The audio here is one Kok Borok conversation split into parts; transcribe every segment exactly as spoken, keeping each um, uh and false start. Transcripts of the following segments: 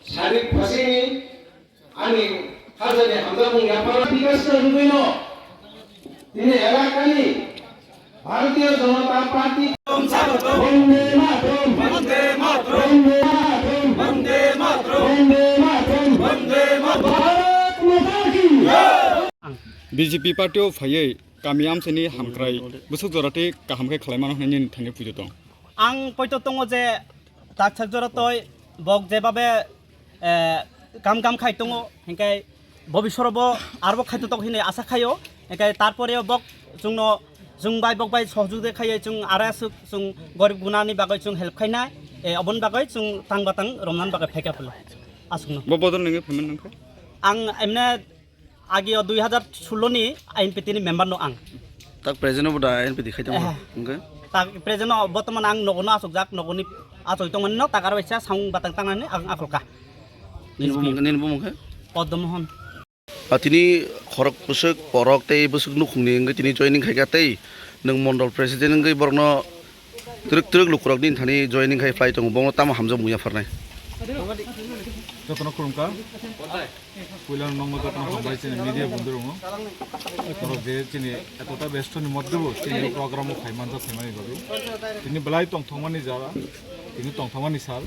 Sarik Phasini ani hajani hamjakmung yapharwi Bikash Rugwino tini elakani Bharatiya Janata Party Bonde Mataram! Bonde Mataram! Bonde Mataram! Bonde Mataram! Bharat Mata Ki! B J P party o phaiwi kami amchaini hamkrai bwswk jora tei kaham khe khlai mano hwnwi nini thani puijo tong? Ang poito tongo je tak sak jora toi bok jebabe, eh, kam kam khai tongo, hinkhe bobisoro bo arbo khaito tok hinwi asa khaio, hinkhe tarpore bok chwngno, chwng bai bok bai sohjugde khaiye chwng ara aswk chwng gorib gunani bagwi chwng help khainai, eh, oboni bagwi chwng tang batang romnani bagwi phaikha pholo aswkno. Bo bodol nini phaimani nangkhe? Ang emne Agi o dui hajar sullo ni I N P T ni member no ang. Tak present o bo da I N P T khai tongo. Eh. Hwnkhe? Tak present o botoman ang nogo no achukjak, nogo ni achoi tongmani no tak aro waisa samung batang tangnani ang akolka. Nini bumung, nini bumung khe? Padma Mohan. A tini khorok bwswk, porok tei bwswk nukhungni wngwi tini joining khaikha tei nwng mondol president wngwi borokno twrwk twrwk lukurok nini thani joining khai phlai tongo, bono tamo hamjak muya pharnai. Jotono khulumkha. Puila nokno jotono hambai chini media bondhu rokno. Borok je chini etota besto ni moddhe bo chini program o phai manjak phaimani bagwi. Tini belai tongthokmani jora, tini tongthokmani sal.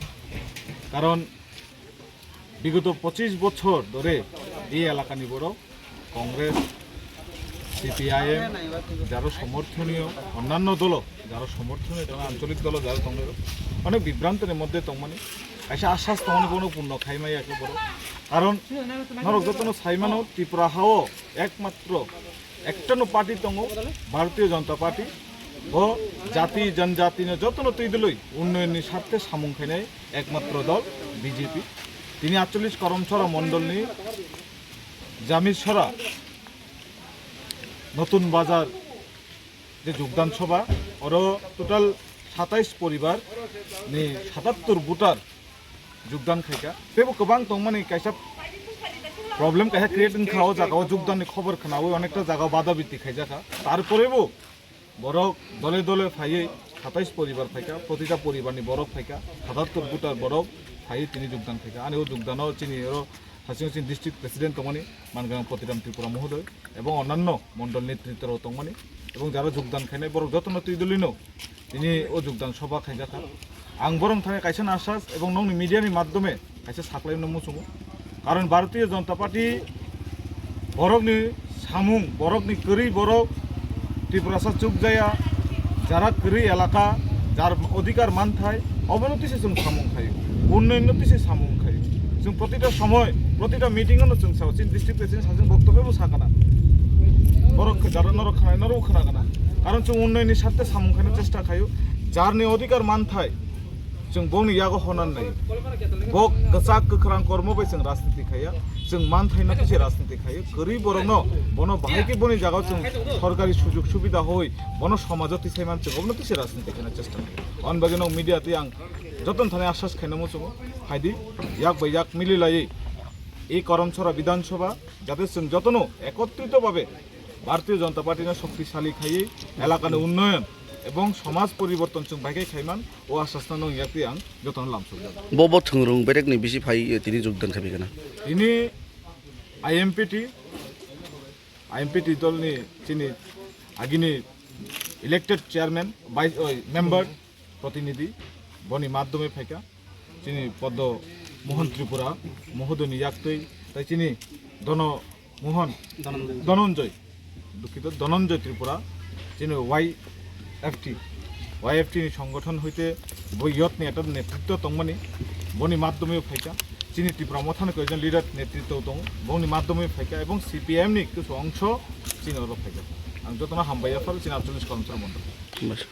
Karon bigoto pochis bochor dhore ei elakani borok Congress, C P I M, jaro somorthoniyo onnanno dolo, jaro somorthoniyo tongmani, ancholik dolo jaro tongmani, onek bibhrantoni moddhe tongmani, kaisa asas tongmani bono purno khaimaya khe borok. Karon norok jotono saimano Tripura hao ekmatro ektano party tongo, Bharatiya Janata Party. Bo jati janjatino jotono twi dwlwi unnayonni sarthe samung khainai ekmatro dol B J P. Tini atchollish Karamchara mondolni Jamishora Notun Bazar je jogdan sobha, oro total satais poribar ni satattor voter jogdan khaikha. Teibo kwbang tongmani kaisa problem kaisa create wngkha o jaga o jogdan ni khobor khnaui onekta jaga o bada biti khaijakha. Tarporebo borok dole dole phaiwi satais poribar phaikha, protita poribar ni borok phaikha, satattor voter borok phaiwi tini jogdan khaikha. Ani o jogdano chini oro Hasing chini district president tongmani, Mangrang Potiram Tripura mohodoy, ebong onnanno mondol netritto rok tongmani, ebong jara jogdan khainai borok jotono twi dwlwino tini o jogdan sobha khaijak kha. Ang borok thani kaisa nasas ebong nokni media ni madhyome kaisa saklaino muchungo. Karon Bharatiya Janata Party borokni samung, borokni kwrwi borok Tiprasa chukjaya, jara kwrwi elaka, jar odhikar manthai, obono tise chwng samung khaio, unnayonno tise samung khaio. Chwng protita somoy, protita meeting-o no chwng sao, chini district president sajwk boktobyo bo sakana. Borok jara norok khanai, norok khanakana. Karon chwng unnayonni sarthe samung khaina chesta khaio, jarni odhikar manthai, chwng bongni yago honan nai. Bo kwchak kwkhrang kormo bai chwng rajniti khaiya, chwng manthaino tise rajniti khaio. Kwrwi borokno bono bahai khe boni jagao chwng sorkari sujog subida hoi bono somajo tisai man chwng obono tise rajniti khaina chesta khaio. Hwn bagwi no media twi ang jotono thani asas khaina muchungo, phaidi yak bai yak mili laiwi ei Karamchara Bidhan Sabha jate chwng jotono ekotrito babe Bharatiya Janata Party no shoktisali khaiwi elakani unnoyon ebong somaj poriborton chwng bai khe khaiman o asasno nung yak twi ang jotono lamsokjak. Bo bo thwngrwng bedekni bisi phai, eh, tini jogdan khabi kana? Tini I M P T, I M P T dolni chini agini elected chairman, vice, oi, member, protinidhi, boni madhyome phaikha. Chini Padma Mohan Tripura mohodoyni yaktwi, tai chini Dono Mohan Dhananjay. Dhananjay, dukhito, Dhananjay Tripura, chini Y F T, Y F T ni songothon hoite bo yotni ekta netritto tongmani, boni madhyome phaikha. Chini Tipra Mothani koijon leader netritto tongo, boni madhyome phaikha, ebong C P M ni kisu ongso chini oro phaikha. Ang jotono hambai yaphar chini atchollish Karamchara mondol. Bas.